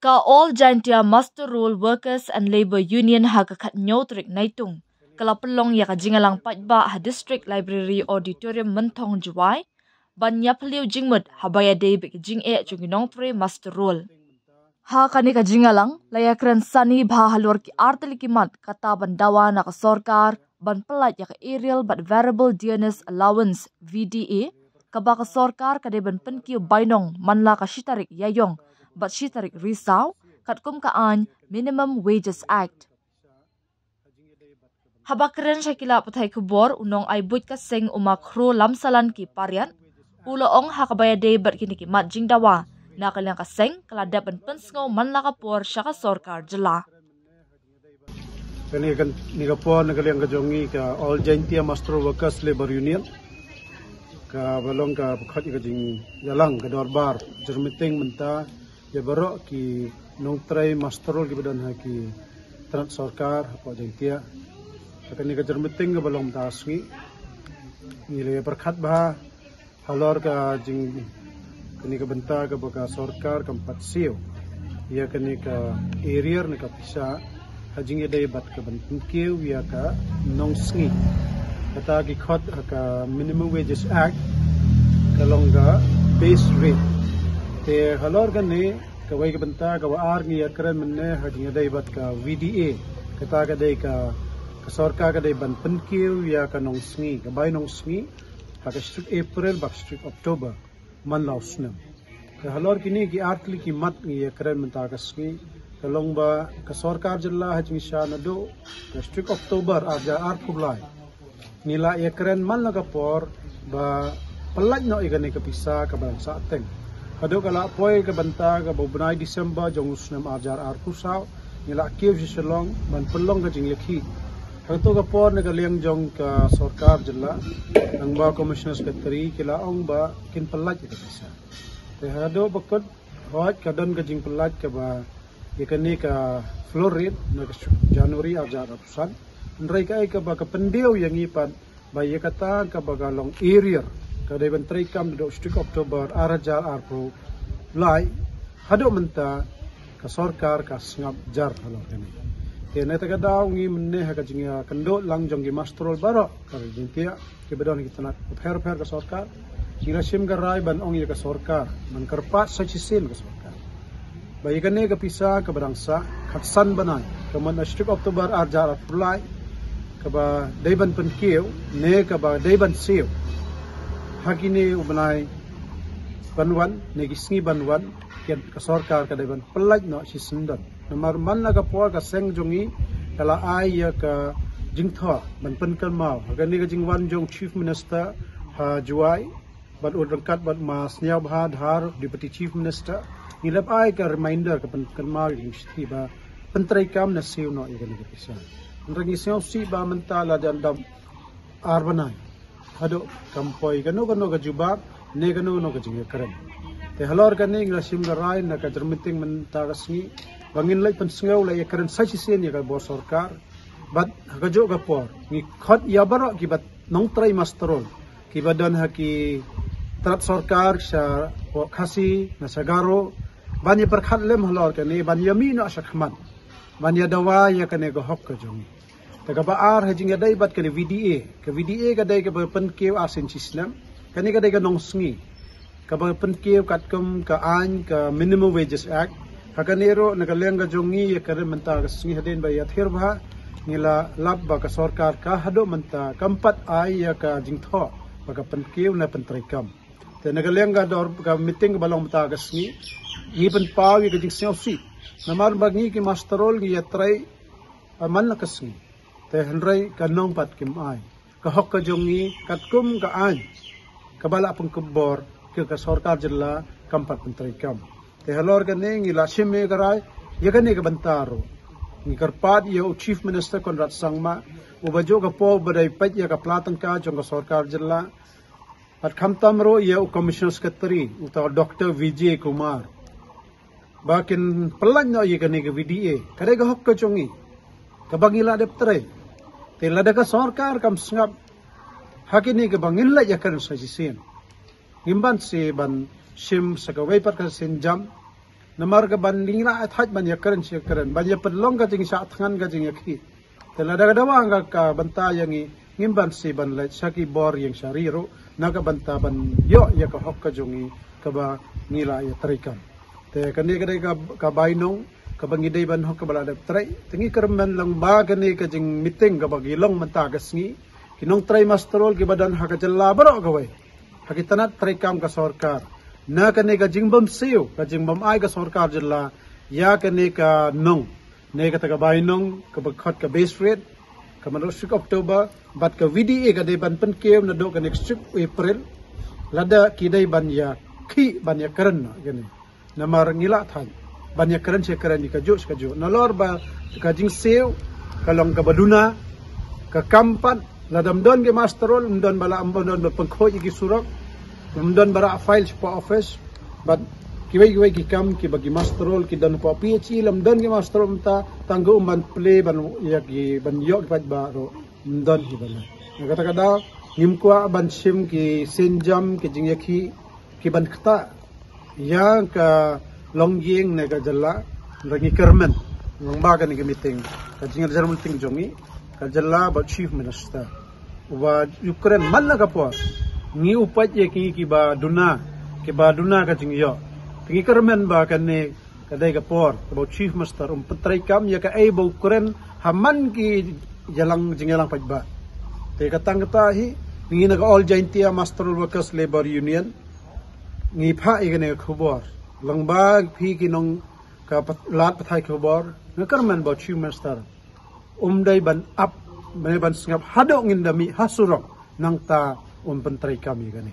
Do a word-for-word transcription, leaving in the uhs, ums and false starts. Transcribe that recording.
Ka All Jaintia Muster Roll Workers and Labour Union ha ka khathynñiew tarik Naitung ka la pynlong ïa ka jingïalang paidbah ha District Library Auditorium Mynthong, Jowai ban ïaphylliew jingmut haba ïadei bad ka jingeh jong ki nongtrei muster roll. Ha kane ka jingïalang la ïakren sani bha halor ki artylli ki mat, kata ban dawa na ka sorkar ban pyllait ïa ka Arrear bad Variable Dearness Allowance, V D A, kaba ka sorkar ka dei ban pynkiew bainong man la ka shi tarik Ïaïong bad shi tarik Risaw, katkum ka aiñ Minimum Wages Act. Haba kren sha ki lad pathai khubor, u nongai buit ka seng u Ma Khroo Lamsalan Kipariat, u la ong ha kaba ïadei bad kine ki mat jingdawa, na ka liang ka seng ka la dep ban pynsngew man la ka por sha ka sorkar jylla. Kane kan ni ka por na ka liang ka jong ngi ka All Jaintia Muster Workers Labour Union, kaba long ka pyrkhat ïa ka jingïalang ka dorbar jyrmiting mynta ïa baroh ki nongtrei muster roll kiba don ha ki tnat sorkar hapoh Jaintia. Kane ka jyrmiting kaba long mynta ka sngi, ngi la pyrkhat bha halor ka jing, kane ka bynta kaba ka sorkar kam pat siew ïa kane ka arrear ne ka pisa ha jingïadei bad ka ban pynkiew ïa ka nongsngi. Kata ki khot ha ka Minimum Wages Act ka long ka base rate. Te halor kane, kawei ka bynta kaba ar ngi ïakren mynne ha jingïadei bad ka V D A. Kata ka dei ka, ka sorkar ka dei ban pynkiew ïa ka nongsngi, ka bainong sngi ha ka shi tarik April bad shi tarik October man la u snem. Te halor kine ki artylli ki mat ngi ïakren mynta ka sngi, ka long ba ka sorkar jylla ha jingshisha naduh ka shi tarik October arhajar arphew lai, ngi la ïakren man la ka por ba pyllait noh ïa kane ka pisa kaba dang sahteng. Haduh ka la poi ka bynta kaba u bnai December jong u snem arhajar arphew saw, ngi la kiew sha Shillong ban pynlong ka jingïakhih. Hangto ka por na ka liang jong ka sorkar jylla, nangba Commissioner Secretary ki la ong ba kin pyllait ïa ka pisa. Te haduh ba kut, hooid ka don ka jingpyllait kaba ïa kane ka floor rate na ka January arhajar arphew san. Hynrei kaei kaba ka pyndiew ïa ngi pat ba ïa kata kaba ka long arrear, ka dei ban treikam naduh shi tarik October arhajar arphew lai haduh mynta, ka sorkar ka sngap jar halor kane. Te na kata ka daw ngi mynne ha ka jingïakynduh lang jong ki muster roll baroh ka Jaintia kiba don ha ki tnat bapher bapher ka sorkar, ngi la shim ka rai ban ong ïa ka sorkar ban kyrpad sa shisien ka sorkar ba ïa kane ka pisa kaba dang sah khatsan bnai, ka mut na shi tarik October arhajar arphew lai, kaba dei ban pynkiew ne kaba dei ban siew ha kine u bnai ban wan ne ki sngi ban wan, ka sorkar ka dei ban pyllait noh shisyndon. Namar man la ka por ka seng jong ngi ka la ai ïa ka jingthoh ban pynkynmaw ha kane ka jingwan jong Chief Minister ha Jowai bad u ryngkat bad ma Sniawbhalang Dhar, Deputy Chief Minister, ngi la ai ka reminder, ka pynkynmaw ïa ka shithi ba pyntreikam ne siew noh ïa kane ka pisa. Hynrei ngi sngewsih ba mynta la dang dap ar bnai haduh kam poi kano kano ka jubab ne kano kano ka jingïakren. Te halor kane ngi la shim ka rai na ka jingmyntoi mynta ka sngi ba ngin leit pynsngew, leit ïakren sa shisien ïa ka bor sorkar. Bad ha kajuh ka por ngi khot ïa baroh kiba nongtrei muster roll kiba don ha ki tnat sorkar sha Khasi ne sha Garo ban ïa pyrkhat lem halor kane, ban ïa mih noh sha khmat ban ïa dawa ïa kane ka hok ka jong ngi. Te kaba ar ha jingïadei bad kane V D A, ka V D A ka dei kaba pynkiew ar sien shi snem, kane ka dei ka nongsngi kaba pynkiew katkum ka aiñ ka Minimum Wages Act. Ha kane ruh na ka liang ka jong ngi ïa kane mynta ka sngi hadien ba ïa thirbha ngi la lap ba ka sorkar ka haduh mynta kam pat ai ïa ka jingthoh ba ka pynkiew ne pyntreikam. Te na ka liang ka dor ka meeting kaba long mynta ka sngi ngi pynpaw ïa ka jingsngewsih namar ba ngi ki muster roll ngi ïatrei man la ka sngi. Te hynrei ka nong pat kim ai ka hok ka jong ngi katkum ka aiñ kaba la pynkupbor ka, ka sorkar jylla kam pat pyntreikam. Te halor kane ngi la shim ïa ka rai ïa kane ka bynta ruh. Ngi kyrpad ïa u Chief Minister Conrad Sangma, uba juh ka por ba dei peit ïa ka pla tyngka jong ka sorkar jylla, bad khamtam ruh ïa u Commissioner Secretary uta u Doctor Vijay Kumar ba kin pyllait noh ïa kane ka V D A. Ka dei ka hok ka jong ngi kaba ngi la dep trei. Te lada ka sorkar kam sngap ha kine kaba ngin leit ïakren sa shisien, ngim ban sngewsih ban shim sa kawei pat ka sienjam. Namar ka ban ling la thait ban ïa kren shi kren ban ïa pynlong ka jingshah thngan ka jingïakhih. Te lada ka dawa nga ka bynta ïa ngi ngim ban si ban leit sha ki bor ïing sha ri ruh na ka bynta ban ïoh ïa ka hok ka jong ngi kaba ngi la ïa trei kam. Te kane ka dei ka, ka bainong kaba ngi dei ban hok kaba la dep trei. Te ngi kyrmen lang ba kane ka jingmeeting kaba ngi long mynta ka sngi, ki nongtrei masterol kiba don ha ka jylla baroh kawei, ha ki tnat trei kam ka sorkar, na kane ka jingbym siew ka jingbym ai ka sorkar jylla ïa kane ka nong, ne kata ka bainong kaba khot ka base rate, ka man six October, bad ka V D A ka dei ban pynkiew naduh ka next April. Lada ki dei ban ïa khih ban ïa kren na kane. Namar ngi la thait ban ïa kren shi kren ïa ka juh shi ka juh. Nalor ba ka jingsiew ka long kaba duna, ka kam pat, lada ym don ki masterol, ym don ba la, ym don ba pynkhuid ïa ki surok, ym don ba la file shapoh office, bad kiwei kiwei ki kam kiba ki masterol ki don hapoh P H E, lada ym don ki masterol mynta, tang ka um ban plie ban ïa ki ban ïoh ki paidbah ruh ym don hi ba la. Na kata ka daw ngim kwah ban shim ki sienjam ki jingïakhih ki ban ktah ïa ka longïing ne ka jylla. Ngi kyrmen lang ba kane ka meeting, ka jingïajar meeting jong ngi, ka jylla bad Chief Minister, uba u kren man la ka por, ngi u peit ïa ki kiba duna, kiba duna ka jingïoh. Te ngi kyrmen ba kane ka dei ka por kaba u Chief Minister um pyntrei kam ïa kaei ba u kren ha man ki ïalang jingïalang paidbah. Te ka tang kata hi, ngi na ka All Jaintia Masterol Workers Labour Union, ngi phah ïa kane ka khubor lang ba phi ki nong ka pat-, lad pathai khubor, nga kyrmen ba u Chief Minister um dei ban ap, ban, ban sngap haduh ngin da mih ha surok, nangta um pyntrei kam ïa kane.